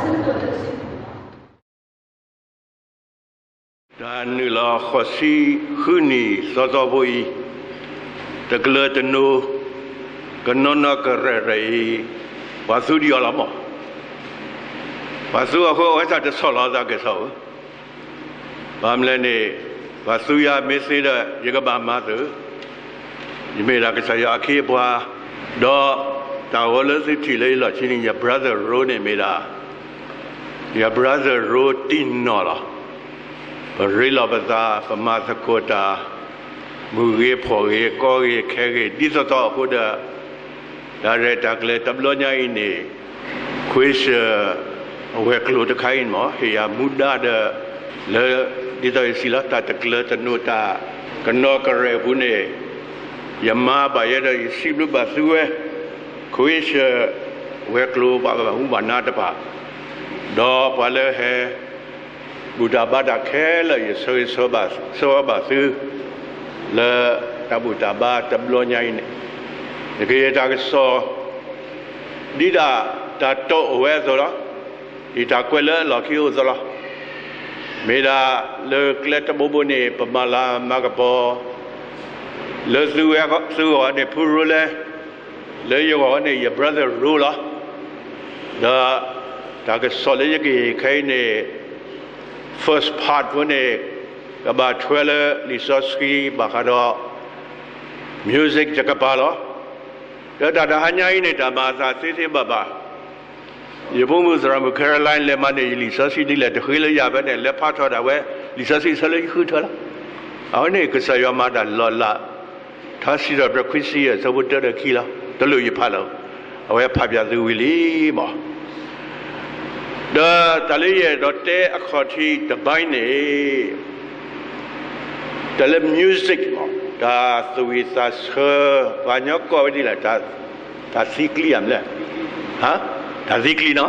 တၢ်နုာ်လီၤဃိးဆံဃုနံၣ်သီသီဖိအံၤ, တကလၢၤတနိ, ကနီနီကရဲးရဲးအံၤ, ပှၤသူဒံးအီၤလီၤမး. ပှၤသူအဃိအဝဲသ့ၣ်တဆီၣ်လီၤသးကစီၣ်ဧၢ, ဘၣ်မနုၤလဲၣ်န့ၣ်, ပှၤသူယၤမ့ၢ်သ့ဒီး ယကဘၣ်မၤသု, ယမ့ၢ်ဒၣ်ကစၢ်ယွၤအခ့အပှၤ, ဒီးတၢ်ဂီၤလၢသုထံၣ်လၢယလီၢ်ခံန့ၣ် ယ brother Ro န့ၣ်မ့ၢ်ဒၣ်, ယ brother Ro တံၢ်နီၢ်လီၤ. ပရ့လိာ်ပသး ပမၤသကိးတၢ်, မုၢ်ဂ့ၤဖှီၣ်ဂ့ၤ ကီဂ့ၤခဲဂ့ၤ ဒ်သိးသိးအဃိဒီး, တၢ်ရဲၣ်တၢ်ကျဲၤတဘျီညါအံၤန့ၣ်, ခွ့ၡၢၣ် အဝဲၤကျိၤတခါအံၤန့ၣ်မ့ၢ် ဟ့ၣ်ယၤမူဒါဒီး, လၢ ဒ်သိးယစံးလီၤ တၢ်တကလၢၤတနိ တၢ်ကနီကရဲးအပူၤန့ၣ်, ယမၤဘၣ်ယဲဒီးယစံးဘျုးဘၣ်သုဝဲ, ခွ့ၡၢၣ် အဝဲၤကျိၤ ပှၤဘၣ်မူဘၣ်ဒါတဖၣ်, ဒီးပှၤလၢဟဲ ဘူၣ်တၢ်ဘါတၢ်ခဲလၢာ် ယဆၢဂ့ၤဆၢဝါဘၣ်သု လၢတၢ်ဘူၣ်တၢ်ဘါတဘျီညါအံၤန့ၣ်, နကယဲၢ်တၢ်ကစီၣ် ဒ်တၢ် တၢ်တိာ်အဝဲအသိးလီၤ. ဒ်တၢ်ကွဲးလၢအလီၢ်ခံအိၣ်အသိးလီၤ. မ့ၢ်ဒၣ်လၢကျဲတဘိဘိန့ၣ် ပမၤလၤမၤကပီၤ လၢသုဂီၢ်န့ၣ် ဖုရိလဲ, လၢယဂီၢ်န့ၣ် ယ brother ရိလီၤ. ဒီး တၢ်ကစီၣ်လၢယကဟ့ၣ်ခဲအံၤန့ၣ် first part ဖိန့ၣ် ကဘၣ်ထွဲလၢလံာ်စီဆှံဘၣ်ဃးဒီး music တကပၤလီၤ. ဒီးတၢ်တဟါညါအံၤန့ၣ် တၢ်မၤအသးသ့သ့ဘၣ်ဘၣ် ယဖိမုၣ်သရၣ်မုၣ် Caroline လဲၤမၤန့ၢ်ယလံာ်စီဆှံဒ်လဲၣ် တဃ့လၢယၤဖဲန့ၣ် လဲၤဖးထီၣ်ဒၣ်ဝဲ လံာ်စီဆှံဆၢလၢယဃုထၢလီၤ. အဝဲန့ၣ်ကစၢ်ယွၤမၤတၢ်လီၤလး, ထါစံးထီၣ်ပတြၢၤခွံဆံယဲၢ် အဆၢဖိတၢဒီးခံလီၤ. တလိၣ်ယဖးလၢၤ, အဝဲဖးဖျါသုဝံၤလံမး. ဒီးတၢ်လၢယအဲၣ်ဒိးတဲအခီၣ်ထံးတဘါအံၤန့ၣ် တၢ်လၢ music မး တၢ်သူၣ်ဝံၣ်သးဆၢ, ပှၤကညီကိးဝဲဒ်လဲၣ်, တၢ်သံကျံဧါမလဲၣ်, တၢ်သံကျံနီၤ.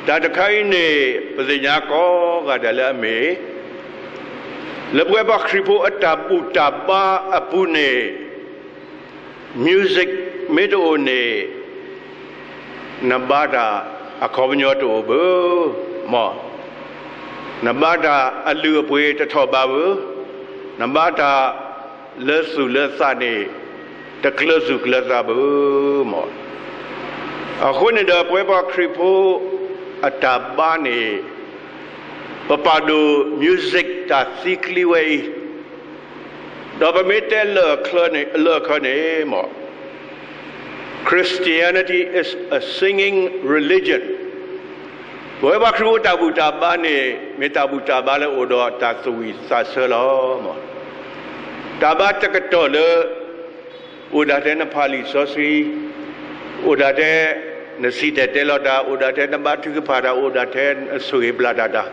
တၢ်တခါအံၤန့ၣ် ပသ့ၣ်ညါကိးဂၤဒဲးလၢအမ့ၢ် လၢပဝဲပှၤခရံာ်ဖိအတၢ်ဘူၣ်တၢ်ဘါအပူၤန့ၣ် music မ့ၢ်တအိၣ်န့ၣ် နဘါတၢ်အခီပညီတအိၣ်ဘၣ်, မ့ၢ်, နဘါတၢ်အလုၢ်အပှ့ၤတထီၣ်ဘးဘၣ်, နဘါတၢ်လၢသူၣ်လၢသးန့ၣ် တကျၢၤသူၣ်ကျၢၤသးဘၣ်, မ့ၢ်. အဃိန့ၣ်ဒီး ပဝဲပှၤခရံာ်ဖိအတၢ်ဘါန့ၣ် ပပာ်ဒိၣ် music တၢ်သံကျံဝဲအံၤ, ဒီးပမ့ၢ်တဲလၢာ်န့ၣ်, လၢာ်ခၢၣ်န့ၣ် မ့ၢ် Christianity is a singing religion. ပဝဲပှၤခရံာ်ဖိတၢ်ဘူၣ်တၢ်ဘါန့ၣ် မ့ၢ်တၢ်ဘူၣ်တၢ်ဘါလၢအိၣ်ဒီးတၢ်သူၣ်ဝံၣ်သးဆၢလီၤ, မ့ၢ်. တၢ်ဘါတကတီၢ်လၢ အိၣ်ဒၣ်ထဲနဖးလံာ်စီဆှံ, အိၣ်ဒၣ်ထဲနစံၣ်တဲၤတဲလီၤတၢ်, အိၣ်ဒၣ်ထဲနဘါထုကဖၣ်တၢ်, အိၣ်ဒၣ်ထဲနဆိၣ်ဂ့ၤဘျးတၢ်တၢ်,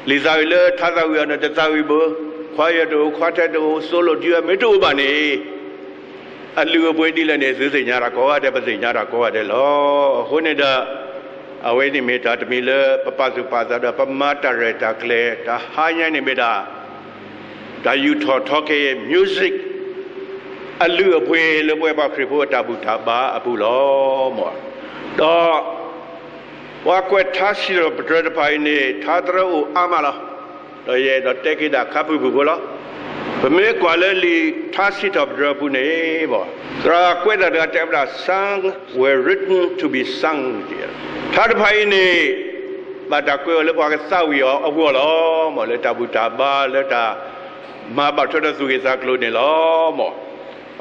လံာ်သးဝံၣ်လၢထါသးဝံၣ်အီၤ နတသးဝံၣ်ဘၣ်, ခွါယဲၢ်တအိၣ်, ခွါထဲတအိၣ်, သိလိာ်တံၢ်ဝဲ မ့ၢ်တအိၣ်ဘၣ်န့ၣ် အလုၢ်အပှ့ၤဒ်လဲၣ်န့ၣ် သုသ့ၣ်ညါတၢ်ကိးဂၤဒဲး, ပသ့ၣ်ညါတၢ်ကိးဂၤဒဲးလီၤ. အဃိန့ၣ်ဒီး အဝဲန့ၣ်မ့ၢ်တၢ်တမံၤလၢပပာ်သူၣ်ပာ်သးဒီး ပမၤတၢ်ရဲၣ်တၢ်ကျဲၤ တဟါညါန့ၣ်မ့ၢ်ဒၣ် တၢ်ယူာ်ထီၣ်ထီက့ၤ music အလုၢ်အပှ့ၤလၢပဝဲပှၤခရံာ်ဖိအတၢ်ဘူၣ်တၢ်ဘါအပူၤလီၤ, မ့ၢ်. ဒီး ပှၤကွဲးထါစံးထီၣ်ပတြၢၤတဖၣ်အံၤန့ၣ် ထါတြၢၤအိၣ်အါမးလီၤ. ဒီးယအဲၣ်ဒိးတဲက့ၤဒၣ်ခါဖုၣ်ဖုၣ်ဖိလီၤ. ပမ့ၢ်ကွၢ်လၢလံာ်ထါစံးထီၣ်ပတြၢၤအပူၤန့ၣ် မ့ၢ် သရၣ်ကွဲးတၢ်တဂၤတဲဝဲဒၣ် Psalms were written to be sung. ထါတဖၣ်အံၤန့ၣ် ဘၣ်တၢ်ကွဲးအီၤလၢပှၤကသးဝံၣ်အီၤအဂီၢ်လီၤ, မ့ၢ်, လၢတၢ်ဘူၣ်တၢ်ဘါ လၢတၢ်မၤဘၣ်ထွဲဒီးသူၣ်ဂ့ၤသးကျိၤန့ၣ်လီၤ, မ့ၢ်.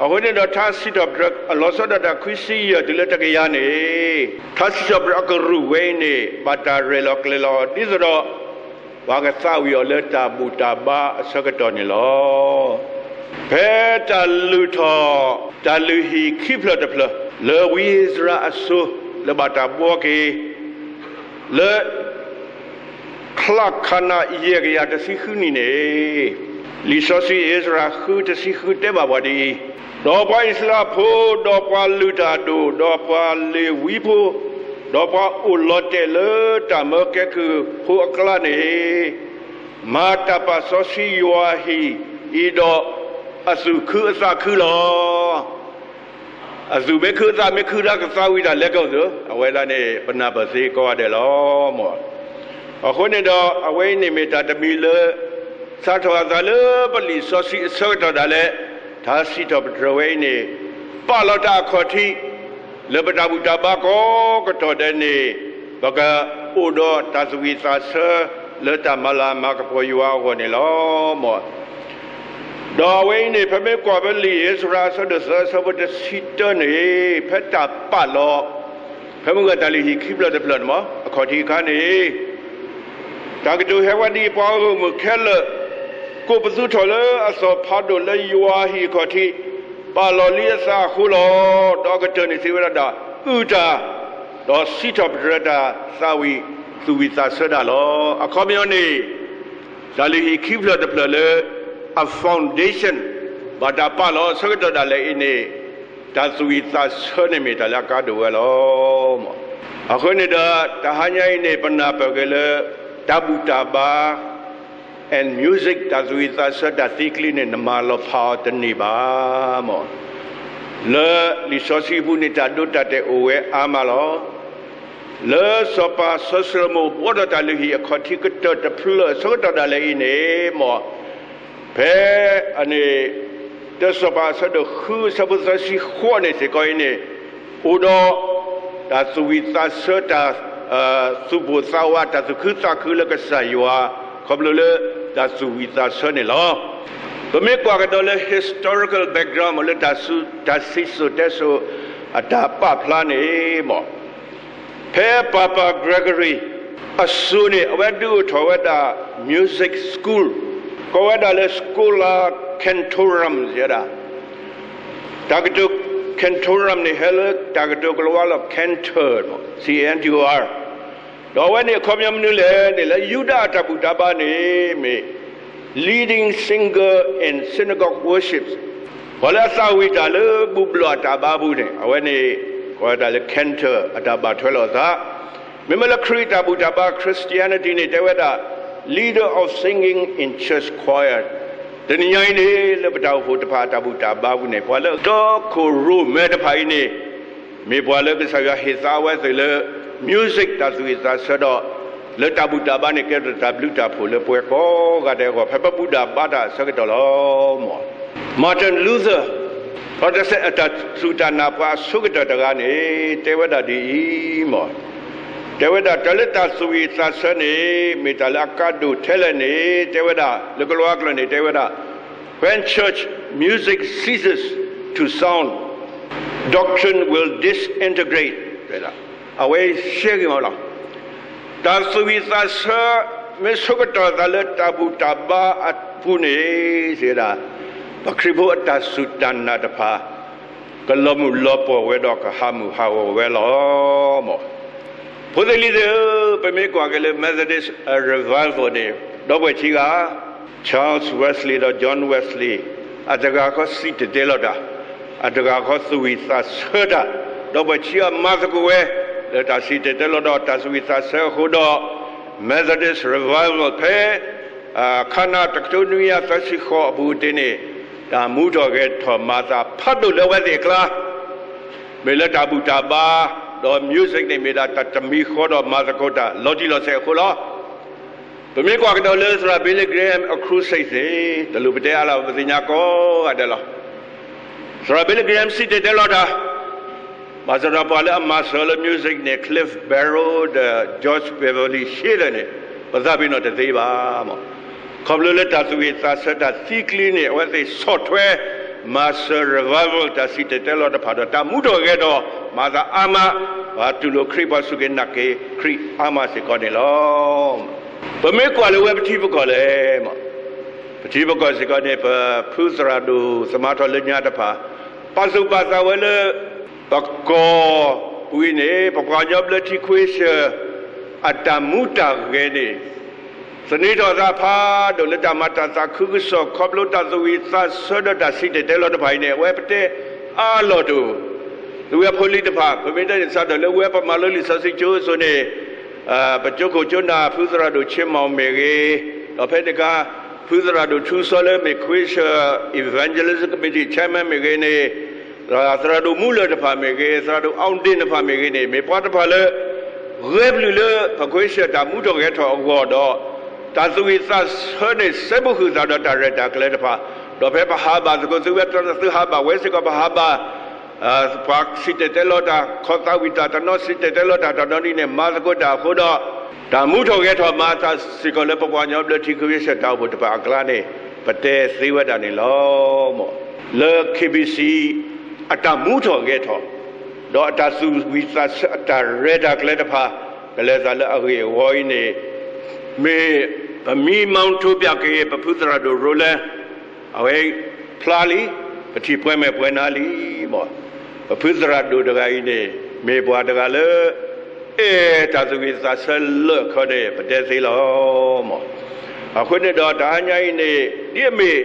အဃိန့ၣ်ဒီး ထါစံးထီၣ်ပတြၢၤအလီၤဆီဒၣ်တၢ်ခွံဆံယဲၢ်တုၤလၢတကယၤန့ၣ်, ထါစံးထီၣ်ပတြၢၤအကရူၢ်ဝဲအံၤန့ၣ် ဘၣ်တၢ်ရဲၣ်လီၤကျဲၤလီၤအီၤ ဒ်သိးဒီး ပှၤကသးဝံၣ်အီၤလၢတၢ်ဘူၣ်တၢ်ဘါအဆၢကတီၢ်န့ၣ်လီၤ. ဖဲတၢ်လုၢ်ထီၣ် တၢ်လုၢ်ဟံၣ်ခံဖျၢၣ်တဖျၢၣ် လၢဝံအံၣ်စရ့လးအစိၤ လၢဘၣ်တၢ်ဘှီက့ၤ လၢ ချါခါနါ ယဲၢ်ကယၤတဆံဃုနံၣ်န့ၣ်, လံာ်စီဆှံအ့စြၤဃုတဆံဃုတဲဘၣ်ပှၤဒ်အံၤ, ဒီးပှၤအံၣ်စရ့လးဖိ, ဒီးပှၤလုၢ်တၢ်အဒိၣ်, ဒီးပှၤလ့ၤဝံဖိ, ဒီးပှၤအိၣ်လီၤတဲာ်လၢတၢ်မၢကဲကုၢ်ဖိအကျါန့ၣ်, မၤတၢ်ပာ်စီဆှံယွၤအဟံၣ်အံၤဒီးအသူၣ်ခုအသးခုလီၤ. အသူၣ်မ့ၢ်ခုသးမ့ၢ်ခုတၢ်ကသးဝံၣ်တၢ်လဲၤကီၢ်သု, အဝဲဒၣ်န့ၣ် ပနၢ်ပၢၢ်သ့ကိးဂၤဒဲးလီၤမၢ်. အဃိန့ၣ်ဒီး အဝဲအံၤန့ၣ်မ့ၢ်တၢ်တမံၤလၢ စးထီၣ်အသးလၢပလံာ်စီဆှံအဆၢကတီၢ်ဒၣ်လဲာ်, တၢ်စံးထီၣ်ပတြၢၤဝဲအံၤန့ၣ် ပာ်လီၤတၢ်အခီၣ်ထံး လၢပတၢ်ဘူၣ်တၢ်ဘါကိးကတီၢ်ဒဲးန့ၣ် ပကအိၣ်ဒီးတၢ်သူၣ်ဝံၣ်သးဆၢ လၢတၢ်မၤလၤမၤကပီၤယွၤအဂီၢ်န့ၣ်လီၤမၢ်. ဒီးအဝဲအံၤန့ၣ် ပမ့ၢ်ကွၢ်ဖဲလံာ်အ့စြၤအဆၢဒိၣ်သၢ အဆၢဖိတဆံတၢန့ၣ် ဖဲတၢ်ပာ်လီၤ ဖဲမုၢ်ဂီၤတၢ်လုၢ်ဟံၣ်ခံဖျၢၣ်တဖျၢၣ်န့ၣ်မၢ် အခီၣ်ထံးအခါန့ၣ် တၢ်ကတိၤဟဲဝဲဒ်အံၤ, ပှၤဂီၢ်မုၢ်ခဲလၢာ် ကိးပသူထီၣ်လၢအသီၣ်ဖးဒိၣ်လၢယွၤဟံၣ်အခီၣ်ထံး, ပာ်လီၤလံအသးအဃိလီၤ. ဒီးအကတၢၢ်န့ၣ်စံးဝဲဒၣ်ဒီး အုၣ်တၢ်, ဒီးစံးထီၣ်ပတြၢၤတၢ်သးဝံၣ်သူၣ်ဝံၣ်သးဆၢတၢ်လီၤ. အခီပညီန့ၣ် တၢ်လုၢ်ဟံၣ်ခံဖျၢၣ်တဖျၢၣ်လၢ အ foundation ဘၣ်တၢ်ပာ်လီၤအဆၢကတီၢ်ဒၣ်လဲာ်အံၤန့ၣ် တၢ်သူၣ်ဝံၣ်သးဆၢန့ၣ်မ့ၢ်တၢ်လၢအကါဒိၣ်ဝဲလီၤ. အဃိန့ၣ်ဒီး တဟါညါအံၤန့ၣ် ပနၢ်ပၢၢ်က့ၤလၢ တၢ်ဘူၣ်တၢ်ဘါ and music တၢ်သူၣ်ဝံၣ်သးဆၢတၢ်သံကျံန့ၣ် နမၤလီၤဖးအီၤတန့ၢ်ဘၣ်မၢ်. လၢလံာ်စီဆှံပူၤန့ၣ် တၢ်ဒိတၢ်တဲာ်အိၣ်ဝဲအါမးလီၤ. လၢစီၤပၤစီၤၡလိၤမိၣ်ဘှီထီၣ်တၢ်လုၢ်ဟံၣ်အခီၣ်ထံးကတၢၢ်တဖျၢၣ်အဆၢကတီၢ်ဒၣ်လဲာ်အံၤန့ၣ်မၢ်, ဖဲအန့ၣ် တၢစီၤပၤအဆၢဒိၣ်ဃု အဆၢဖိသၢဆံဃိးန့ၣ်စ့ၢ်ကီးအံၤန့ၣ် အိၣ်ဒီး တၢ်သူၣ်ဝံၣ်သးဆၢတၢ် သူၣ်ပိၢ်သးဝး တၢ်သူၣ်ခုသးခုလၢကစၢ်ယွၤ ခီဖျိလၢတၢ်သူၣ်ဝံၣ်သးဆၢန့ၣ်လီၤ. ပမ့ၢ်ကွၢ်ကဒီးလၢ historical background မၢ် လၢတၢ်စံၣ်စိၤတဲစိၤအတၢ်ပာ်ဖျါန့ၣ်မၢ်, ဖဲပၤပၤ Gregory အစိၤန့ၣ် အဝဲဒုးအိၣ်ထီၣ်ဝဲဒၣ် music school ကိးဝဲဒၣ်လၢ Schola Cantorum ဝဲဒၣ် တၢ်ကတိၤ Cantorum န့ၣ် ဟဲလၢတၢ်ကတိၤကလၤဝါလီၤ Cantor, C A N T O R, ဒီးအဝဲန့ၣ်အခီပညီမနုၤလဲၣ်န့ၣ် လၢယူဒၤအတၢ်ဘူၣ်တၢ်ဘါန့ၣ်မ့ၢ် leading singer in synagogue worship, ပှၤလၢအသးဝံၣ်တၢ်လၢဘူၣ်ဘျီၣ်အတၢ်ဘါပူၤန့ၣ် အဝဲန့ၣ် ကိးဝဲဒၣ်လၢ Cantor အတၢ်ဘၣ်ထွဲလိာ်အသး. မ့မ့ၢ်လၢခရံာ်တၢ်ဘူၣ်တၢ်ဘါ Christianity န့ၣ် တဲဝဲဒၣ် leader of singing in church choir. တနံၤညါအံၤန့ၣ် လၢပတၢ်အိၣ်ဖှိၣ်တဖၣ်အတၢ်ဘူၣ်တၢ်ဘါပူၤန့ၣ် ပှၤလၢအတီခိၣ်ရိၣ်မဲတဖၣ်အံၤန့ၣ် မ့ၢ်ပှၤလၢကစၢ်ယွၤဟ့ၣ်သါအဝဲသ့ၣ်လၢ music တၢ်သူၣ်ဝံၣ်သးဆၢဒီး လၢတၢ်ဘူၣ်တၢ်ဘါန့ၣ် ကဲထီၣ်တၢ်ဘျုးတၢ်ဖှိၣ်လၢပဝဲကိးဂၤဒဲးအဂီၢ် ဖဲပဘူၣ်တၢ်ဘါတၢ်အဆၢကတီၢ်လီၤမၢ်. Martin Luther, Protestant အတၢ်စူၢ်တၢ်နာ်ပှၤအဆိကတၢၢ်တဂၤန့ၣ် တဲဝဲဒၣ်ဒ်အံၤမၢ်, တဲဝဲဒၣ်တၢ်လၢတၢ်သူၣ်ဝံၣ်သးဆၢန့ၣ် မ့ၢ်တၢ်လၢအကါဒိၣ်ထဲလဲၣ်န့ၣ် တဲဝဲဒၣ် လၢကလၤဝါကျိာ်န့ၣ် တဲဝဲဒၣ် when church music ceases to sound, doctrine will disintegrate. အဝဲရှဲဂ့ၤမးလီၤ. တၢ်သူၣ်ဝံၣ်သးဆၢ မ့ၢ်ဆိကတီၢ်သးလၢတၢ်ဘူၣ်တၢ်ဘါအပူၤန့ၣ် စံးဝဲဒၣ် ပခရံာ်ဖိအတၢ်စူၢ်တၢ်နာ်တဖၣ် ကလီၤမုၢ်လီၤပှီၢ်ဝဲဒီးကဟးမုၢ်ဟးဂီၤဝဲလီၤမၢ်. ဖိသ့ၣ်လံၤသ့ၣ်ဧၢ, ပမ့ၢ်ကွၢ်က့ၤလၢ Methodist Revival န့ၣ် ဒီပုၢ်ဝဲၢ်ခံဂၤ Charles Wesley ဒီး John Wesley အတဂၤဃီစံၣ်တဲၤတဲလီၤတၢ်, အတဂၤဃီသူၣ်ဝံၣ်သးဆၢတၢ်, ဒီပုၢ်ဝဲၢ်ခံဂၤမၤသကိးဝဲ လၢတၢ်စံၣ်တဲၤတဲလီၤဒီးတၢ်သူၣ်ဝံၣ်သးဆၢအဃိဒီး Methodist Revival ဖဲ ခါနၣ်တကထိနွံကယၤသၢဆံဃိးအပူၤတ့ၢ်န့ၣ် တၢ်မူထီၣ်ဂဲၤထီၣ်မၤသးဖးဒိၣ်လၢအဝဲသ့ၣ်အကျါ မ့ၢ်လၢတၢ်ဘူၣ်တၢ်ဘါ, ဒီး music န့ၣ် မ့ၢ်ဒၣ်တၢ်တမံၤဃီဒီးမၤသကိးတၢ်လီၤတံၢ်လီၤဆဲးအဃိလီၤ. ပမ့ၢ်ကွၢ်ကဒီးလၢသရၣ် Billy Graham အ crusade န့ၣ် တလိၣ်ပတဲအါလၢၤ ပသ့ၣ်ညါကိးဂၤဒဲးလီၤ. သရၣ် Billy Graham စံၣ်တဲၤတဲလီၤတၢ် ဘၣ်ဆၣ်ဒီးပှၤလၢအမၤစၢၤလၢ music န့ၣ် Cliff Barrow ဒီး George Beverly Shea န့ၣ် ပသးပ့ၤနီၣ်တသ့ဘၣ်မၢ်. ခီဖျိလၢတၢ်သူၣ်ဝံၣ်သးဆၢတၢ်သံကျံန့ၣ် အဝဲသ့ၣ်ဆီၣ်ထွဲ မၤစၢၤ revival တၢ်စံၣ်တဲၤတဲလီၤတဖၣ်ဒီး တၢ်မူထီၣ်ဂဲၤထီၣ် မၤသးအါမး, ပှၤတူၢ်လိာ်ခရံာ်ပှၤစူၢ်က့ၤနာ်က့ၤခရံာ်အါမးစ့ၢ်ကီးန့ၣ်လီၤ. ပမ့ၢ်ကွၢ်လၢဝဲပထံပကီၢ်လဲၣ်မၢ်, ပထံပကီၢ်စ့ၢ်ကီးန့ၣ် ပဖုသရၣ်ဒိၣ်သမါထီၣ်လၢညါတဖၣ် ပာ်သူၣ်ပာ်သးဝဲလၢ ပကီၢ်ပူၤအံၤန့ၣ် ပပှၤကညီဘျၢထံခွ့ဆၢၣ် အတၢ်မူတၢ်ဂဲၤန့ၣ် သန့ၤထီၣ်သးဖးဒိၣ်လၢတၢ်မၤတၢ်သးခုကစီၣ် ခီဖျိတၢ်သူၣ်ဝံၣ်သးဆၢဒီးတၢ်စံၣ်တဲၤတဲလီၤတဖၣ်အံၤန့ၣ် အဝဲပတဲအါလီၤတအိၣ်. သုဝဲဖိလံၤတဖၣ် ပမ့ၢ်တဲန့ၣ် စးထီၣ်လၢဝဲပမၤလိလံာ်စီဆှံကၠိအစိၤန့ၣ် ပကၠိခိၣ်ကၠိနၢ်ဖုသရၣ်ဒိၣ်ဆ့မီၣ်မ့ၢ်ဂ့ၤ, ဒီးဖဲန့ၣ်အခါ ဖုသရၣ်ဒိၣ်ထူစီလၢမ့ၢ်ခွ့ဆၢၣ် Evangelism Committee Chairman မ့ၢ်ဂ့ၤန့ၣ်, သရၣ်ဒိၣ်မူလၢၢ်တဖၣ်မ့ၢ်ဂ့ၤ, သရၣ်ဒိၣ်အီဒ့ၣ်တဖၣ်မ့ၢ်ဂ့ၤန့ၣ် မ့ၢ်ပှၤတဖၣ်လၢ ဂဲၤပျုၢ်လၢပခွ့ၡၢၣ်တၢ်မူထီၣ်ဂဲၤထီၣ်အဂီၢ်ဒီး တၢ်သူၣ်ဝံၣ်သးဆၢန့ၣ် စဲဘူးဃုာ်သးဒီးတၢ်ရဲၣ်တၢ်ကျဲၤတဖၣ်, ဒီးဖဲပဟးဘၣ်သကိးသုဝဲ သုဟးဘၣ်ဝဲစ့ၢ်ကီး ပဟးဘၣ် ပှၤစံၣ်တဲၤတဲလီၤတၢ် ခီသးဝံၣ်တၢ်တနီၤ စံၣ်တဲၤတဲလီၤတၢ်တနီၤဒ်န့ၣ် မၤသကိးတၢ်အဃိဒီး တၢ်မူထီၣ်ဂဲၤထီၣ်မၤအသးစ့ၢ်ကီးလၢပပှၤကညီဘျၢထံခဝ့ၡၢၣ်တၢ်အိၣ်ဖှိၣ်တဖၣ်အကျါန့ၣ် ပတဲသ့ဝဲဒၣ်န့ၣ်လီၤ. လၢ K B C အတၢ်မူထီၣ်ဂဲၤထီၣ် ဒီးအတၢ်သူၣ်ဝံၣ်သးဆၢအတၢ်ရဲၣ်တၢ်ကျဲၤတဖၣ် ကလဲၤသးလၢအဂ့ၢ်အဝီအံၤန့ၣ် မ့ၢ်ပမံမီထိပၠးက့ၤ ပဖုသရၣ်ဒိၣ်ရိလဲ အဝဲဖျါလံ, ပထံၣ်ပှဲၤမဲာ်ပှဲၤနါလံမး. ပဖုသရၣ်ဒိၣ်တဂၤအံၤန့ၣ် မ့ၢ်ပှၤတဂၤလၢ အဲၣ်တၢ်သူၣ်ဝံၣ်သးဆၢလၢာ်ခီန့ၣ် ပတဲသ့လီၤမး. အဃိန့ၣ်ဒီးတဟါညါအံၤန့ၣ် ဒ်အမ့ၢ်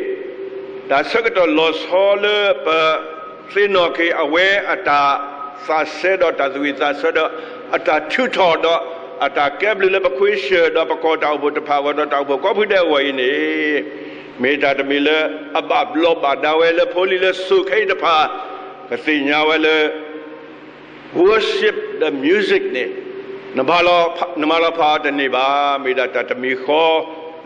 တၢ်ဆၢကတီၢ်လီၤဆီလၢပသ့ၣ်နီၣ်က့ၤအဝဲအတၢ်သးစဲဒီးတၢ်သူၣ်ဝံၣ်သးဆၢဒီး အတၢ်ထုးထီၣ်ဒီး အတၢ်ကဲဘျုးလၢပခွ့ၡၢၣ်ဒီးပကီၢ်တၢ်အိၣ်ဖှိၣ်တဖၣ်အဂီၢ်ဒီး တၢ်အိၣ်ဖှိၣ်ကိးဖုဒဲးအဂီၢ်အံၤန့ၣ် မ့ၢ်တၢ်တမံၤလၢအဘၣ်ဘျီးဘၣ်ဒါဝဲလၢဖိလံၤလၢစိၤခဲအံၤတဖၣ် ကသ့ၣ်ညါဝဲလၢ worship the music န့ၣ် နမၤလီၤဖးအီၤတန့ၢ်ဘၣ်, မ့ၢ်ဒၣ်တၢ်တမံၤဃီ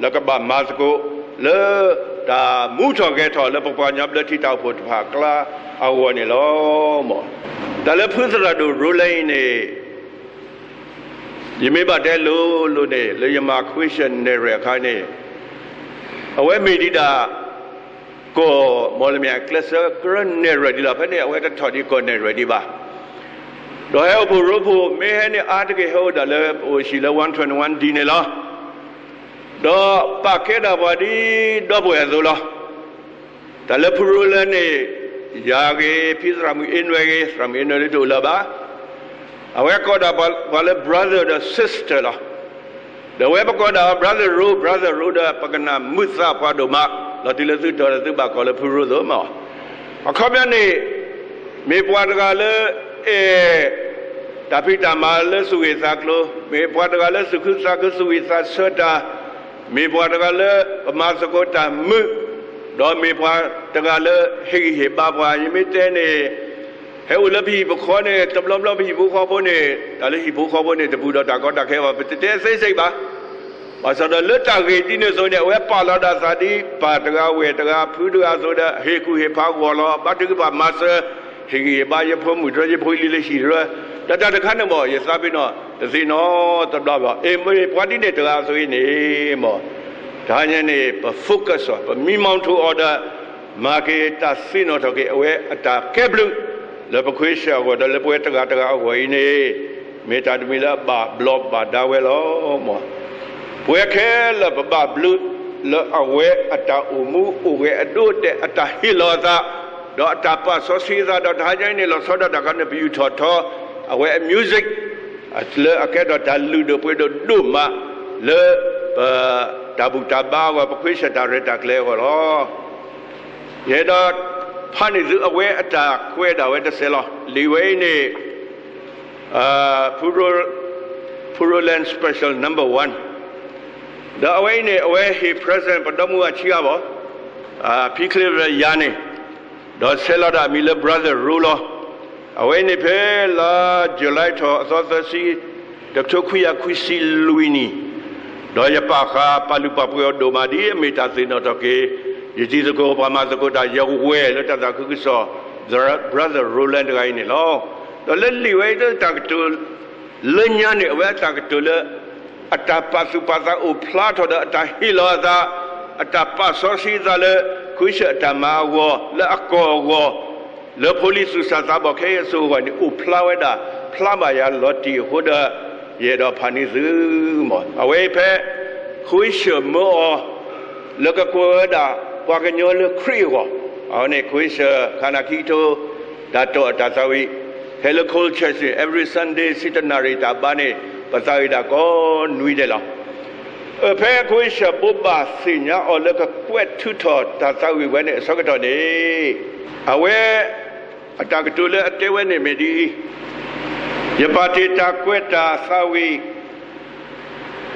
လၢကဘၣ်မၤသကိး လၢတၢ်မူထီၣ်ဂဲၤထီၣ်လၢပပှၤကညီဘျၢထံတၢ်အိၣ်ဖှိၣ်တဖၣ်အကျါ အဂီၢ်န့ၣ်လီၤမး. တၢ်လၢဖုသရၣ်ဒိၣ်ရိလဲအံၤန့ၣ် ယမ့ၢ်ဘၣ်တဲလိၤလိၤန့ၣ် လၢယမၤခွ့ၡၢၣ်နဲၣ်ရွဲၣ်အခါန့ၣ် အဝဲမ့ၢ်ဒံးဒၣ် ကီၢ်မီၣ်လမၠဲၣ်အကျဲးစၢးကရၢနဲၣ်ရွဲၣ်ဒံးလီၤ. ဖဲန့ၣ် အဝဲတထီၣ်ဒံးကီၢ်နဲၣ်ရွဲၣ်ဒံးဘၣ်. ဒီးဟဲအိၣ်ဖှိၣ်ရိဖှိၣ် မ့ၢ်ဟဲန့ၢ်အါတက့ၢ်ဟဲအိၣ်ဒၣ်လၢပအိၣ်ဟံၣ်လၢ one twenty-one D န့ၣ်လီၤ. ဒီးပာ်ကဲဒၣ်ပှၤဒ်ဒီပုၢ်ဝဲၢ်အသိးလီၤ. တၢ်လၢဖုရိလဲန့ၣ် ယၤဂ့ၤ ဖံသရၣ်မုၣ်အ့နွဲဂ့ၤ, သရၣ်မုၣ်အ့နွဲလၢတအိၣ်လၢၤဘၣ်. အဝဲကိးဒၣ်ပှၤလၢ brother ဒီး sister လီၤ. ဒီးအဝဲပကိးဒၣ်အီၤ brother ရိ brother ရိဒီး ပကနၣ်မုာ်သးပှၤဒိၣ်မး, လီၤတံၢ်လၢသုတီၤဒီးသုဘၣ်ကိးလၢဖုရိသိးမး. အခီပညီန့ၣ် မ့ၢ်ပှၤတဂၤလၢ အဲၣ် တၢ်ဖံးတၢ်မၤလၢသူၣ်ဂ့ၤသးကျိၤ, မ့ၢ်ပှၤတဂၤလၢသူၣ်ခုသးခုသူၣ်ဝံၣ်သးဆၢတၢ်, မ့ၢ်ပှၤတဂၤလၢပမၤသကိးတၢ်မုာ်, ဒီးမ့ၢ်ပှၤတဂၤလၢဟ့ၣ်ဂံၢ်ဟ့ၣ်ဘါပှၤ, ယမ့ၢ်တဲန့ၣ် ဟဲအိၣ်လၢပဟံၣ်ပဃီန့ၣ် တဘျီဘျီပဟံၣ်ဖိဃီဖိန့ၣ် တၢ်လၢဟံၣ်ဖိဃီဖိန့ၣ် တပူၤဒီးတၢ်ကီတၢ်ခဲဘၣ်, ပတတဲသ့စ့ၢ်ဘၣ်. ဘၣ်ဆၣ်ဒီးလၢတၢ်ဂ့ၢ်ဒ်န့ၣ်အသိးန့ၣ် အဝဲပာ်လီၤဒၣ်သးဒ်ပၢ်တဂၤဝဲၢ်တဂၤဖုတဂၤအသိးဒီး ဟ့ၣ်ကူၣ်ဟ့ၣ်ဖးဂီၢ်လီၤ, ဘါထုကဖၣ်မၤစၢၤ, ဟ့ၣ်ဂံၢ်ဟ့ၣ်ဘါယဖိမုၣ်တြီယဖိလံၤလၢဟံၣ်တြီ, ဒီးတၢ်တခါန့ၣ်မး ယသးပ့ၤနီၣ်တသ့ၣ်နီတဘျီဘၣ်. အ့ၣ် မ့ၢ်ပှၤဒ်န့ၣ်တဂၤအသိးအံၤန့ၣ်မး တဟါညါန့ၣ် ပ focus အီၤ ပမံမီထိအီၤဒီး မၤက့ၤတၢ်သ့ၣ်နီၣ်ထီၣ်က့ၤအဝဲအတၢ်ကဲဘျုး လၢပခွ့ၡၢၣ်အဂီၢ်ဒီးလၢပဝဲတဂၤတဂၤအဂီၢ်အံၤန့ၣ် မ့ၢ်တၢ်တမံၤလၢအဘၣ်ဘျီးဘၣ်ဒါဝဲလီၤမး. ပဝဲခဲလၢာ်ပဘၣ်ဘျုး လၢအဝဲအတၢ်အိၣ်မူအိၣ်ဂဲၤအဒိအတဲာ် အတၢ်ဟ့ၣ်လီၤအသး ဒီးအတၢ်ပာ်စီဆှံအသးဒီး တဟါညါအံၤန့ၣ် လီၤဆီဒၣ်တၢ်ခါန့ၣ် ပယူာ်ထီၣ်ထီ အဝဲအ music လၢအကဲထီၣ်တၢ်လုၢ်ဒိၣ်ပှ့ၤဒိၣ်ဒိၣ်မး လၢပတၢ်ဘူၣ်တၢ်ဘါအဂီၢ် ပခွ့ၡၢၣ်တၢ်ရဲၣ်တၢ်ကျဲၤအဂီၢ်လီၤ. ယအဲၣ်ဒိးဖးန့ၢ်သုအဝဲအတၢ်ကွဲးဒၣ်ဝဲတစဲးလီၤ. လံာ်ဝဲအံၤန့ၣ် ဖုရိ Land Special number one ဒီးအဝဲအံၤန့ၣ် အဝဲဟ့ၣ် present ပဒီမုၢ်အဆံးအါဘၣ် ဖံချ့လၢယၤန့ၣ် ဒီးဆဲးလီၤဒၣ်အမံၤလၢ brother ရိလီၤ. အဝဲအံၤန့ၣ်ဖဲလါ July ထီၣ်အသီသၢဆံ တကထိခွံကယၤခွံဆံလွံၢ်နံၣ် ဒီးယပာ်ဃာ်ပာ်လုၢ်ပာ်ပှ့ၤအီၤဒိၣ်မး ဒ်အမ့ၢ်တၢ်သ့ၣ်နီၣ်ထီၣ်က့ၤ ယတံၤသကိးပှၤမၤသကိးတၢ် ယဝဲၢ်လၢတၢ်သးခုကစီၣ် brother Roland တဂၤအံၤန့ၣ်လီၤ. ဒီးလၢလံာ်ဝဲအံၤတၢ်ကတိၤ လၢညါန့ၣ် အဝဲအတၢ်ကတိၤလၢ အတၢ်ပာ်သူၣ်ပာ်သးအိၣ်ဖျါထီၣ်ဒီးအတၢ်ဟ့ၣ်လီၤအသး, အတၢ်ပာ်စီဆှံအသးလၢ ခွ့ၡၢၣ်အတၢ်မၤအဂီၢ် လၢအကီၢ်အဂီၢ် လၢဖိလံၤသူၣ်စၢ်သးဘီၣ်ခဲအံၤအစိၤအဂီၢ်န့ၣ် အိၣ်ဖျါဝဲဒၣ် ဖျါဘၣ်ယၤလီၤတံၢ်အဃိဒီး ယအဲၣ်ဒိးဖးန့ၢ်သုမး. အဝဲအံၤဖဲ ခွ့ၡၢၣ်မၢအီၤ လၢကကွဲးဝဲဒၣ် ပှၤကညီလၢခရံာ်အဂီၢ်, အဝဲန့ၣ် ခွ့ၡၢၣ်ခါနၢ်ခံကထိ တၢ်တိာ်အတၢ်သးဝံၣ်, ဖဲလၢ Cold Church န့ၣ် every Sunday ဆံတနၣ်ရံၣ်တၢ်ဘါန့ၣ် ပသးဝံၣ်ဒၣ်ကိးနွံဒဲးလီၤ. ဖဲခွ့ၡၢၣ်ဘိးဘၣ်သ့ၣ်ညါအီၤလၢကကွဲးထုးထီၣ်တၢ်သးဝံၣ်ဝဲန့ၣ် အဆၢကတီၢ်န့ၣ် အဝဲ အတၢ်ကတိၤလၢအတဲဝဲန့ၣ်မ့ၢ်ဒ်အံၤ, ယပာ်တ့ၢ်တၢ်ကွဲးတၢ်သးဝံၣ်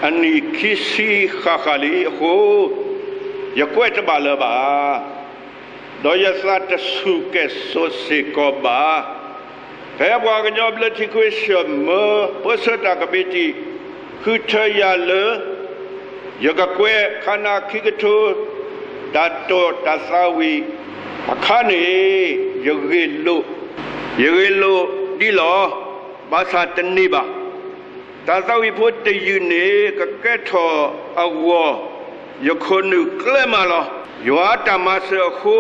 အနံၣ်ခံဆံဃၣ်ဃၣ်လံအဃိ, ယကွဲးတဘၣ်လၢၤဘၣ်. ဒီးယသးတဆူၣ်ကဲၣ်ဆိးစ့ၢ်ကီးဘၣ်. ဖဲပှၤကညီဘျၢထံခဝ့ၡၢၣ်မၢပၢဆှၢတၢ်ကမံးတံာ် ဃုထၢယၤလၢ ယကကွဲးခါနၤခံကထိ တၢ်တိာ်တၢ်သးဝံၣ်အခါန့ၣ် ယဂ့ၢ်လိာ်, ယဂ့ၢ်လိာ်ဒ်လီၤ. ဘၣ်ဆၣ်တန့ၢ်ဘၣ်. တၢ်သးဝံၣ်ဖိတယုၢ်န့ၣ် ကကဲထီၣ်အဂီၢ် ယခိၣ်နူာ်ကျဲမးလီၤ. ယွၤအတၢ်မၤစၢၤအဃိ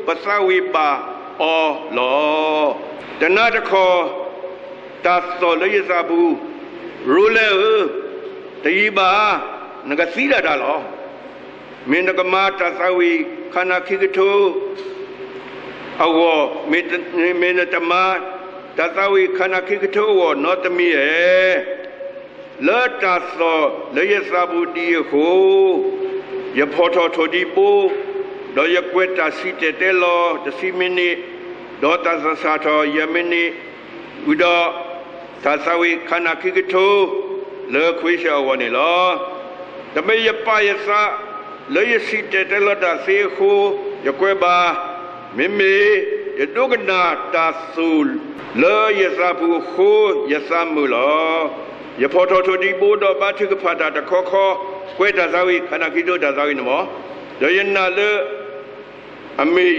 ပသးဝံၣ်ဘၣ်အီၤလီၤ. တနၤတခီ တၢ်သီၣ်လၢယသးပူၤ, ရိလဲဧၢ, တယံာ်ဘၣ်, နကသံဒၣ်တၢ်လီၤ. မ့ၢ်နကမၤတၢ်သးဝံၣ်ခါနၤခံကထိ အဂီၢ်, မ့ၢ်နတမၤ တၢ်သးဝံၣ်ခါနၤခံကထိအဂီၢ် နီတမံၤဧဲ. လၢတၢ်သီၣ်လၢယသးပူၤဒ်အံၤအဃိ, ယဖီၣ်ထီၣ်ထိၣ်ဒံဘိ, ဒီးယကွဲးတၢ်စံၣ်တဲၤတဲလီၤတဆံမံးနံး, ဒီးတၢ်သဆၣ်ထီၣ်ယဲၢ်မံးနံး, ဝံၤဒီး တၢ်သးဝံၣ်ခါနၤခံကထိ လၢခဝ့ၡၢၣ်အဂီၢ်န့ၣ်လီၤ. တမ့ၢ်ယပာ်ယသး လၢယစံၣ်တဲၤတဲလီၤတၢ်သ့အဃိ ယကွဲးဘၣ်, မ့မ့ၢ်ယဒိကနၣ်တၢ်သိၣ်လၢယသးပူၤအဃိ ယသးမုာ်လီၤ. ယဖီၣ်ထီၣ်ထိၣ်ဒံဘိဒီးဘါထုကဖၣ်တၢ်တခီခီ, ကွဲးတၢ်သးဝံၣ်ခါနၤခံကထိတၢ်သးဝံၣ်န့ၣ်မး, ဒီးယနာ်လၢ အမ့ၢ်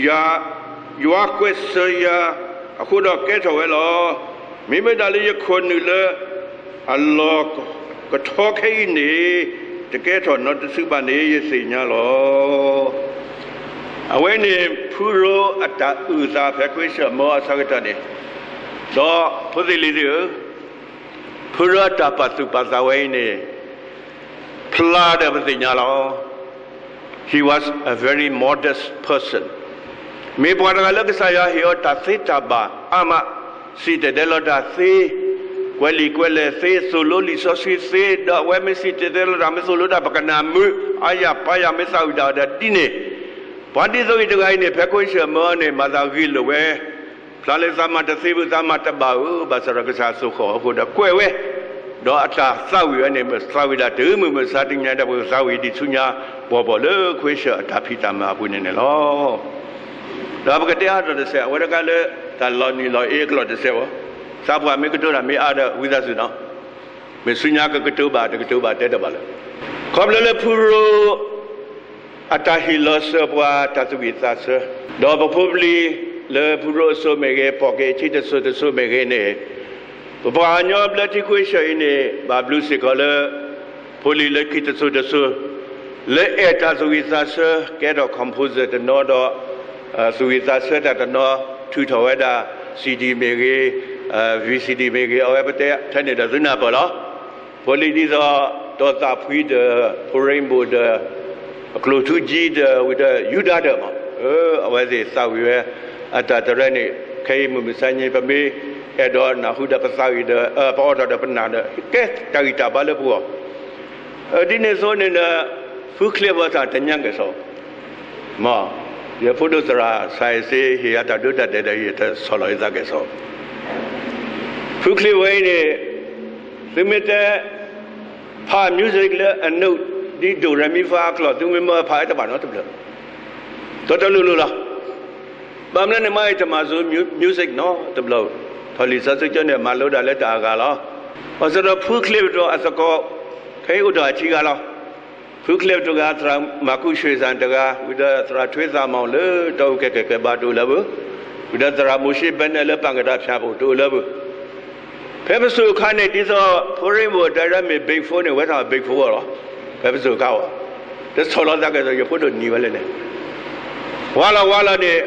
ယၤ ယွၤကွဲးစၢၤယၤအဃိဒီးကဲထီၣ်ဝဲလီၤ. မ့မ့ၢ်ဒၣ်လၢယခိၣ်နူာ်လၢအလီၢ်ကထီခဲအံၤန့ၣ် တကဲထီၣ်နီတစုဘၣ်န့ၣ် ယသ့ၣ်ညါလီၤ. အဝဲန့ၣ် ဖုရိအတၢ်အုၣ်သးဖဲခဝ့ၡၢၣ်မၢအဆၢကတီၢ်န့ၣ်, ဒီးဖိသ့ၣ်လံၤသ့ၣ်ဧၢ, ဖုရိအတၢ်ပာ်သူၣ်ပာ်သးဝဲအံၤန့ၣ် ဖျါဒီးပသ့ၣ်ညါလီၤ. He was a very modest person. မ့ၢ်ပှၤတဂၤလၢကစၢ်ယွၤဟ့ၣ်အီၤတၢ်သ့တၢ်ဘၣ်အါမး, စံၣ်တဲၤတဲလီၤတၢ်သ့, ကွဲးလံာ်ကွဲးလဲၢ်သ့, သိၣ်လိလံာ်စီဆှံသ့, ဒီးအဝဲမ့ၢ်စံၣ်တဲၤတဲလီၤတၢ် မ့ၢ်သိၣ်လိတၢ် ပကနၣ်မုာ်, အါယၤပၢ်ယၤ မ့ၢ်သးဝံၣ်တၢ်ဒီးဒ်န့ၣ်, ပှၤဒ်သိးအံၤတဂၤအံၤန့ၣ် ဖဲခဝ့ၡၢၣ်မၢန့ၣ် မၤသးဂ့ၤလိာ်ဝဲ ဖျါလၢသးမၤတသ့ဘၣ် သးမၤတဘၣ်ဧၢ, ဘၣ်ဆၣ်ဒီးကစၢ်စိာ်ဃီၤအဃိဒီးကွဲးဝဲ, ဒီးအတၢ်သးဝံၣ်ဝဲန့ၣ် မ့ၢ်သးဝံၣ်ဒၣ်တုၤမုၢ်မဆါတနံၤညါဒီး ပကသးဝံၣ်ဒံးဆူညါ ဘီၣ်ဘီၣ်လၢခဝ့ၡၢၣ်အတၢ်ဖံးတၢ်မၤအပူၤန့ၣ်န့ၣ်လီၤ. ဒီးပကတဲအါထီၣ်တစဲး အဝဲတခါလၢ တၢ်လီၤနံၤလီၤအ့အကျိာ်တစဲးဘၣ်, သးပှၢ်မ့ၢ်ကတိၤတၢ်မ့ၢ်အါဒီးဝံသးစူၤနီၤ, မ့ၢ်ဆူညါကကတိၤဘၣ် တကတိၤဘၣ်တဲတဘၣ်လၢၤ, ခီဖျိလၢဖုရိ အတၢ်ဟ့ၣ်လီၤစၢၤပှၤတၢ်သူၣ်ဝံၣ်သးဆၢ, ဒီးပဖိပလံၤလၢဖုရိအစိၤမ့ၢ်ဂ့ၤ, ပိာ်က့ၤအခံတစိၤတစိၤမ့ၢ်ဂ့ၤန့ၣ်, ပပှၤကညီဘျၢထံခဝ့ၡၢၣ်အံၤန့ၣ် ဘၣ်ဘျုးစ့ၢ်ကီးလၢ ဖိလံၤလၢခံတစိၤတစိၤ လၢအဲၣ်တၢ်သူၣ်ဝံၣ်သးဆၢ ကဲထီၣ် composer တနီၤဒီး သူၣ်ဝံၣ်သးဆၢတၢ်တနီၤ ထုးထီၣ်ဝဲဒၣ် CD မ့ၢ်ဂ့ၤ, VCD မ့ၢ်ဂ့ၤ, အဝဲပတဲထဲန့ၣ်ဒီးသုနၢ်ပၢၢ်လီၤ. ဖိလံၤဒ်သိး တီၢ်သးဖှံဒီး ဖိရ့ဘိၣ်ဒီး အကျိၣ်ထူကၠံဒီး ဝံၤဒီးယူဒၤဒီးမး, အဝဲသ့ၣ်သးဝံၣ်ဝဲ အတၢ်တရဲန့ၣ် ခဲအံၤမုၢ်မဆါညါ ပမ့ၢ်အဲၣ်ဒိးနၢ်ဟူဒီးပသးဝံၣ်ဒီး ပအိးထီၣ်ဒီးပနာ်ဒီး ကဲတၢ်ဂံၢ်တၢ်ဘါလၢပဂီၢ်, ဒ်န့ၣ်အသိးန့ၣ်ဒီး ဖုချ့ဝဲတၢ်တညါက့ၤစီၤ မ့ၢ် ယဖိဒိၣ်သရၣ် ဆၣ်အ့စ့ ဟ့ၣ်ယၤတၢ်ဒိတၢ်တဲာ်ဒီး ယတဆီၣ်လီၤယသးက့ၤစီၤ, ဖုချ့ဝဲအံၤန့ၣ် သုမ့ၢ်တဲ ဖး music လၢအနုၣ် ဒ် ဒိၣ် ရဲ မံ ဖါ အကျိာ် သုမ့ၢ်မၢဖးဝဲတဘၣ်နီတဘျီ, တီတီလိၤလိၤလီၤ. ဘၣ်မနုၤန့ၣ် မ့ၢ်အံၤတမၤစၢၤ music နီတဘျီ, ထီၣ်လံာ်စီဆှံကၠိန့ၣ် မၤလိဒၣ်လၢတၢ်အဂၤလီၤ. ဘၣ်ဆၣ်ဒီးဖုချ့ပတီၢ်အသကိး ခဲအံၤအိၣ်ဒီးအခံဂၤလီၤ. ဖုချ့ပတီၢ်ဂၤ သရၣ်မၤကူၣ်ဆှ့ၣ်စၣ်တဂၤ, ဝံၤဒီးသရၣ်ထွ့သးမီၣ်လၢတၢ်အိၣ်ကဲကဲကဲဘါတအိၣ်လၢၤဘၣ်, ဝံၤဒီးသရၣ်မိၤၡ့ဘဲနဲၣ်လၢပၢ်ကတၢၢ်ဖၠၣ်ပူၤတအိၣ်လၢၤဘၣ်. ဖဲပစိၤအခါန့ၣ် ဒ်သိး ဖိရ့ဘိၣ်တဲဒၣ်မ့ၢ် Big Four န့ၣ် ဝဲထီၣ် Big Four လီၤ. ဖဲပစိၤအခါအီၤ, တဆီၣ်လီၤသးကဲၤသိး ယဖိဒိၣ်နံၤဝဲလဲၣ်န့ၣ်, ဝါလီၤဝါလီၤန့ၣ်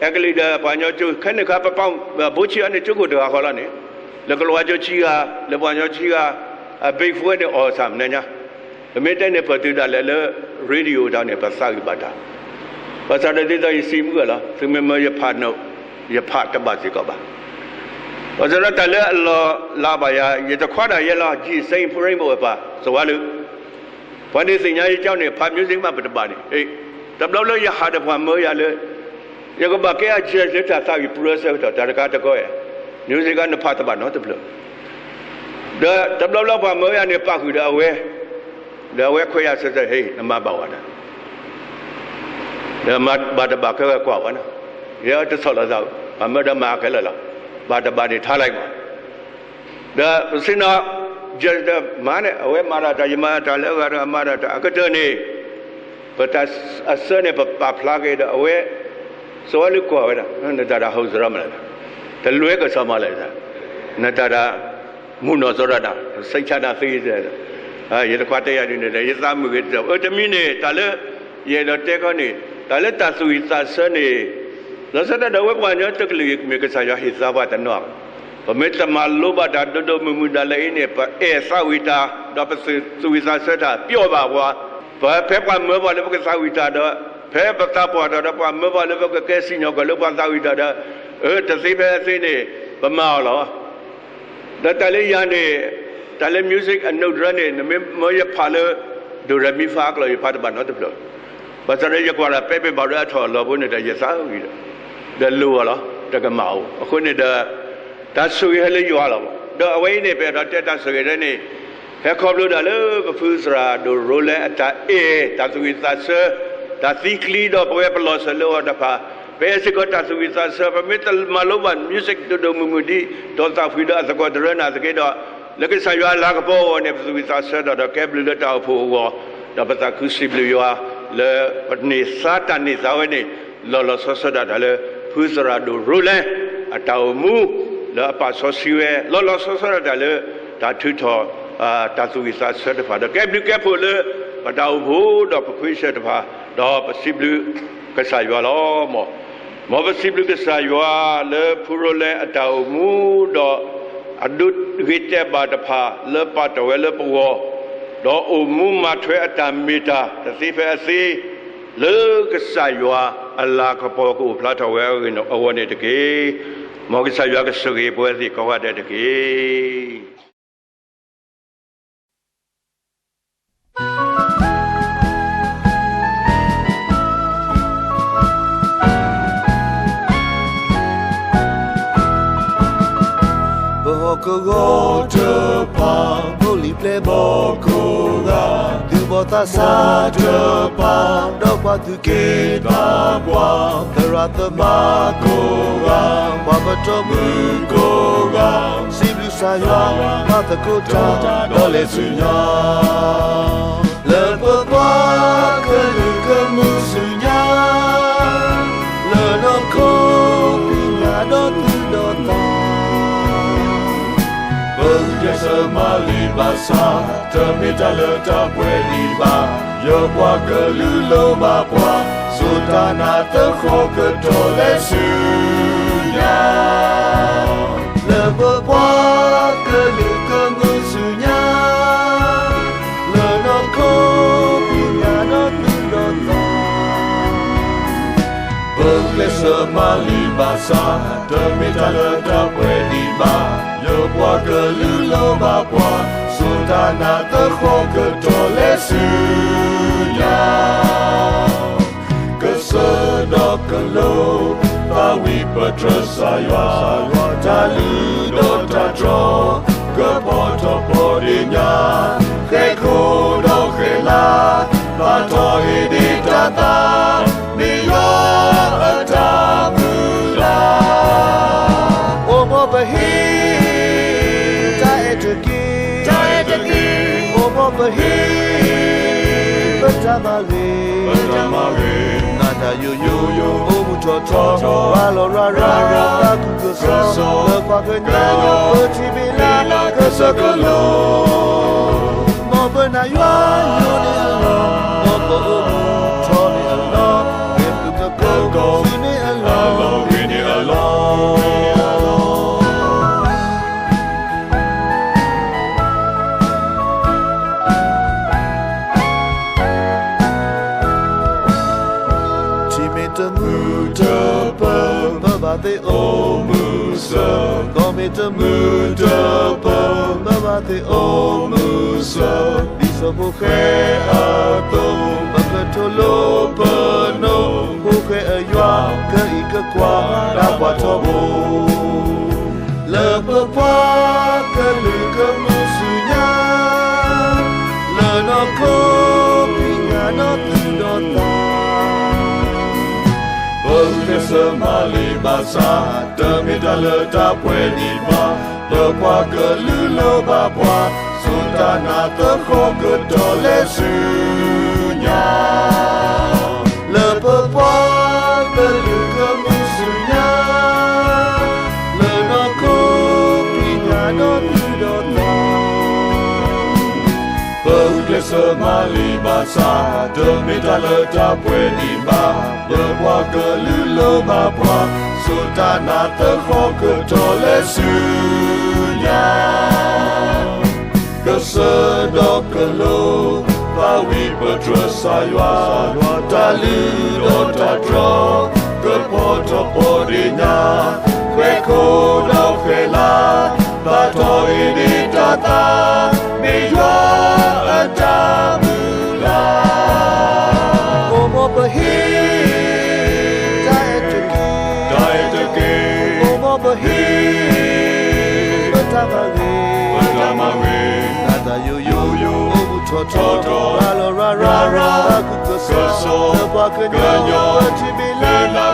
အဲကလံးဒီးပှၤကညီကၠိ ခဲန့ၣ်ခါ ပပာ်ဘိဆံးအီၤန့ၣ် ကၠိခိၣ်တဂၤဃီလီၤန့ၣ်, လၢကလံးဝါကၠိဆံဂၤ, လၢပှၤကညီဆံဂၤ, အ Big Four န့ၣ် အီၣ်ဆၣ်မနုၤညါ, ပမ့ၢ်တဲန့ၣ် ပတုၤဒၣ်လဲာ်လၢ radio တၢ်န့ၣ် ပသးဂံၢ်ဘါတၢ်, ဘၣ်ဆၣ်ဒီးဒ်သိးယစံးမုၢ်ဂၢၢ်လီၤ, သုမ့ၢ်မၢယဖးန့ၣ်, ယဖးတဘၣ်စ့ၢ်ကီးဘၣ်. ဘၣ်ဆၣ်ဒီးတၢ်လၢအလီၤလးဘၣ်ယၤ ယတခွါဒၣ်ယဲလီၤ, ကၠံၣ်စ့ဖိရ့ဘိၣ်အပၢ် စီၤဝါလုး ပှၤန့ၣ်သ့ၣ်ညါယကၠီန့ၣ် ဖး music မးပတဘၣ်န့ၣ်, တဘျီဘျီယဟးဒီးပှၤမၢယၤလၢ ယကဘၣ်ကဲအ judge လၢတၢ်သးဝံၣ်ပူၤဆၢကတီၢ် တၢ်တခါတကီဧါ, music နဖးတဘၣ်နီတဖျၢၣ်, ဒီးတဘျီဘျီပှၤမၢယၤန့ၣ် ပာ်ဃုာ်ဒီးအဝဲ, ဒီးအဝဲခွဲးယာ်ဆၢၣ်ဆၢၣ် ဟ့ၣ် နမၤဘၣ်ဝဲဒၣ် ဒီးမၤဘၣ်တဘၣ်ခဲဝဲကွၢ်ဝဲန့ၣ်, ယတဆီၣ်လီၤသး, ပှၤမၢဒီးမၤခဲလၢာ်လီၤ, ဘၣ်တဘၣ်န့ၣ်ထါလၢမး, ဒီးပစံးနီၤ, ယမၤန့ၣ် အဝဲမၤဒၣ်တၢ် ယမၤတၢ်လၢအဂၤဒီးအမၤဒၣ်တၢ် အကတၢၢ်န့ၣ် ပတၢ်အစၢန့ၣ် ပပာ်ဖျါက့ၤဒီးအဝဲ စဝါလၢကွၢ်ဝဲဒၣ် နတၢ်တဟီၣ်စရီမနုၤလဲၣ်, တလွဲကစီၤမးလဲၣ်, နတၢ်တၢ် မုၢ်နီၢ်စီၤရၣ်ဒၣ် စိတ်ချတာသ့, ယတခွါတဲယၤဒ်န့ၣ်ဒီး ယသးမုာ်ဂ့ၤတတီၤ, အၢ တမံၤန့ၣ် တၢ်လၢ ယအဲၣ်ဒိးတဲခီန့ၣ် တၢ်လၢတၢ်သူၣ်ဝံၣ်သးဆၢန့ၣ် လီၤဆီဒၣ်တၢ်ဒီး အဝဲပှၤကညီတကလုာ်အံၤ မ့ၢ်ကစၢ်ယွၤဟ့ၣ်သါပှၤတနီၤ, ပမ့ၢ်တမၤလိဘၣ်တၢ်ဒိၣ်ဒိၣ်မုၢ်မုၢ်ဒၣ်လဲာ်အံၤန့ၣ် ပအဲၣ်သးဝံၣ်တၢ် ဒီးပသူၣ်ဝံၣ်သးဆၢတၢ် ပျီဘၣ်ပှၤ, ပဖဲပှၤမၢပှၤလၢပကသးဝံၣ်တၢ်ဒီး ဖဲပသးပှၢ်တၢ်ဒီး ပှၤမၢပှၤလၢပကကဲစံၣ်ညီၣ်ကွီၢ်လၢပှၤသးဝံၣ်တၢ်ဒီး အၢ တသ့ဖဲအသ့န့ၣ် ပမၤအီၤလီၤ. ဒီးတၢ်လၢယၤန့ၣ် တၢ်လၢ music အနုတ်တရၢန့ၣ် နမ့ၢ်မၢယဖးလၢ ဒိၣ်ရဲၣ်မံဖးအကျိာ် ယဖးတဘၣ်နီတဖျၢၣ်, ဘၣ်ဆၣ်ဒီးယကွၢ်ဒီး ပဲပ့ၤဘၣ်ဒီးအထီၣ်အလီၢ်ဖိန့ၣ်ဒီး ယသးဝံၣ်ဒီး ဒီးလိၣ်အီၤလီၤ, တကမၣ်အိၣ်, အဃိန့ၣ်ဒီး တၢ်ဆိၣ်ဂ့ၤဟဲလၢယွၤလီၤ. ဒီးအဝဲအံၤန့ၣ် ပအဲၣ်ဒိးတဲတၢ်ဆိၣ်ဂ့ၤဒ်န့ၣ် ဟဲခီဖျိဒၣ်လၢပဖုသရၣ်ဒိၣ်ရိလဲအတၢ်အဲၣ် တၢ်သူၣ်ဝံၣ်သးဆၢ တၢ်သံကျံဒီးပဝဲပလီၢ်ဆၢလၢအီၤတဖၣ်, ပအဲၣ်စ့ၢ်ကီးတၢ်သူၣ်ဝံၣ်သးဆၢ ပမ့ၢ်တမၤလိဘၣ် music ဒိၣ်ဒိၣ်မုၢ်မုၢ်ဒ် ဒီးသးဖှံဒီးအသကိးတရၢနၤသက့ဒီး လၢကစၢ်ယွၤအလၤကပီၤအဂီၢ်န့ၣ် ပသူၣ်ဝံၣ်သးဆၢတၢ်ဒီးကဲဘျုးလၢတၢ်အိၣ်ဖှိၣ်အဂီၢ်, ဒီးပသးခုစံးဘျုးယွၤ လၢပန့ၢ်သါတၢ်န့ၢ်သါဝဲန့ၣ် လီၤလီၤဆီဆီဒၣ်တၢ်လၢ ဖုသရၣ်ဒိၣ်ရိလဲ အတၢ်အိၣ်မူ လၢအပာ်စီဆှံဝဲ လီၤလီၤဆီဆီဒၣ်တၢ်လၢ တၢ်ထုးထီၣ် တၢ်သူၣ်ဝံၣ်သးဆၢတဖၣ် ဒီးကဲဘျုးကဲဖှိၣ်လၢ ပတၢ်အိၣ်ဖှိၣ်ဒီးပခွံဆၢၣ်တဖၣ်, ဒီးပစံးဘျုးကစၢ်ယွၤလီၤ. မ် မ်ပစံးဘျုးကစၢ်ယွၤလၢဖုရိလဲအတၢ်အိၣ်မူဒီး အဒိးဂ့ၤတဲာ်ဘၣ်တဖၣ်လၢပာ်တ့ၢ်ဝဲလၢပဂီၢ်, ဒီးအိၣ်မူမၤထွဲအတၢ်မ့ၢ်တၢ်တသ့ဖဲအသ့, လၢကစၢ်ယွၤအလၤကပီၤကအိၣ်ဖျါထီၣ်ဝဲအဂီၢ်န့ၣ်တက့ၢ်. မ်ကစၢ်ယွၤကဆိၣ်ဂ့ၤပဝဲသ့ၣ်ကိးဂၤဒဲးတက့ၢ်. ပဟီၣ်ကဝီၤတဖၣ် ဖိလံၤပျဲၢ်ဘီၣ်ကိးဂၤ, သူၣ်ဘီၣ်သးစၢ်တဖၣ် ဒီးပှၤသူၣ်က့သးပှၢ်, သရၣ်သမါကိးဂၤ, ပှၤပတီၢ်မုၣ်ကိးဂၤ, စံးဘျုးကစၢ်ယွၤ မၤသကိးတၢ် ဒီးလဲၤဆူညါ လၢပပှၤကလုာ်ကမုာ်ဆူညါ, လၢနီၢ်ခိပညၣ်ဒီးသူၣ်ဒီးသး, ပဂုာ်ကျဲးစၢးမၤလံာ်ဘၣ်ဆၣ်, တမ့ၢ်တၢ်လၢတၢ်ပှဲၤဒံးဘၣ်, ယပှၤကလုာ်လိၣ်ဘၣ်ပှၤ, စိာ်တၢ်နးသဃီၤကတီၢ်လဲၤဆူညါ လၢပပှၤကလုာ်ကမုာ်ဆူညါ, လၢနီၢ်ခိပညၣ်ဒီးသူၣ်ဒီးသး, ပဂုာ်ကျဲးစၢးမၤလံာ်ဘၣ်ဆၣ်, တမ့ၢ်တၢ်လၢတၢ်ပှဲၤဒံးဘၣ်, ယပှၤကလုာ်လိၣ်ဘၣ်ပှၤ, စိာ်တၢ်နးသဃီၤကတီၢ်လဲၤဆူညါ ကစၢၢ်ဒီးကလိ, သးဝံၣ်ပတြၢၤကစၢ်ယွၤ, တၢ်လုၢ်ဒီးတၢ်တြီ, ကပီၤထီၣ်ပီၤဒ့ၣ်ညါ, ဃဲၤခိၣ်ဒီးဃဲၤလါ, သၣ်ထီၣ်ဟ့ၣ်ဒံးတၢ်သၣ်, မ့ၢ်ယွၤအတၢ်မုၢ်လၢ် အိၣ်မ်ပဟ့ၣ် တၢ်အဲၣ်တက့ၢ်, တၢ်အဲၣ်တက့ၢ်, အိၣ်မ်ပဟ့ၣ် ပတၢ်မၤဂ့ၤ, ပတၢ်မၤဂ့ၤ, မၤတၢ်ယိယိ, အိၣ်မူထီၣ်ထီ, ရၤလီၤရၤရါ, သးခုကစီၣ်, လၢပှၤကညီ, ပထံၣ်ဘၣ်လၢကစၢၢ်ကလိ, မ်ပနာ်ယွၤယိာ်န့ၢ်အလီၢ်, မ်ပအိၣ်မူထီၣ်န့ၢ်အလီၢ်, ဂ့ၤမုၢ်သကိး, စံးန့ၢ်အလီၢ်, ဂ့ၤန့ၢ်အလီၢ် ထံမ့ၢ်တမုာ်တပၢၢ်, ပဘၣ်သ့ၣ်အိၣ်မုာ်စၢၤ, ကီၢ်မ့ၢ်တမုာ်တပၢၢ်, ပဘၣ်သ့ၣ်အိၣ်မုာ်စၢၤ, ဒ်သိးဖိၣ်ဃဲအသိး, ပကထိၣ်လိပနိ, ဖိၣ်ဃဲအယွၤ, ကအံးကကွၢ်, တၢ်ကွၢ်ထီဘိ လၢပပှၤကလုာ်ကမုာ်ဆူညါ, လၢနီၢ်ခိပညၣ်ဒီးသူၣ်ဒီးသး, ပဂုာ်ကျဲးစၢးမၤလံာ်ဘၣ်ဆၣ်, တမ့ၢ်တၢ်လၢတၢ်ပှဲၤဒံးဘၣ်, လၢပှၤကလုာ်လိၣ်ဘၣ်ပှၤ, ဆိၣ်တၢ်နၢ်သဃီၤကတီၢ်လဲၤဆူညါ, လၢပပှၤကလုာ်ကမုာ်ဆူညါ, လၢနီၢ်ခိကံၢ်ညါဒီးသူၣ်ဒီးသး ပဂုာ်ကျဲးစၢးမၤလံာ်ဘၣ်ဆၣ်, တမ့ၢ်တၢ်လၢတၢ်ပှဲၤဒံးဘၣ်, လၢပှၤကလုာ်လိၣ်ဘၣ်ပှၤ, ဆိၣ်တၢ်နၢ်သဃီၤကတီၢ်လဲၤဆူညါ, ကစၢၢ်ဒီးကလိၤ, သးဝံၣ်ပတြၢၤစၢ်ယွၤ, တၢ်လုၢ်ဒီးတၢ်တြီ, ကဖီထီၣ်ပီၢ်ဒ့ၣ်ညါ, ဃဲၤခိၣ်ဒီးဃဲၤလၤ, ဘၣ်ထီၣ်အ့ၣ်န့ၢ်တၢ်သး, မ့ၢ်ယွၤအတၢ်မုၢ်လၢ်, အိၣ်မ်ပဟ့ၣ်တၢ်အဲၣ်တက့ၢ်, တၢ်အဲၣ်တက့ၢ်, အိၣ်မ်ပဟ့ၣ် ပတၢ်မၤဂ့ၤ, ပတၢ်မၤဂ့ၤ, တၢ်သးယိယိ, အိၣ်မူထီၣ်ထီထီ, ရၤလီၤရၤရါ, တၢ်ကူၣ်ကစီၣ်, လၢပှၤကညီ, ပထံၣ်မ့ၢ်လၢ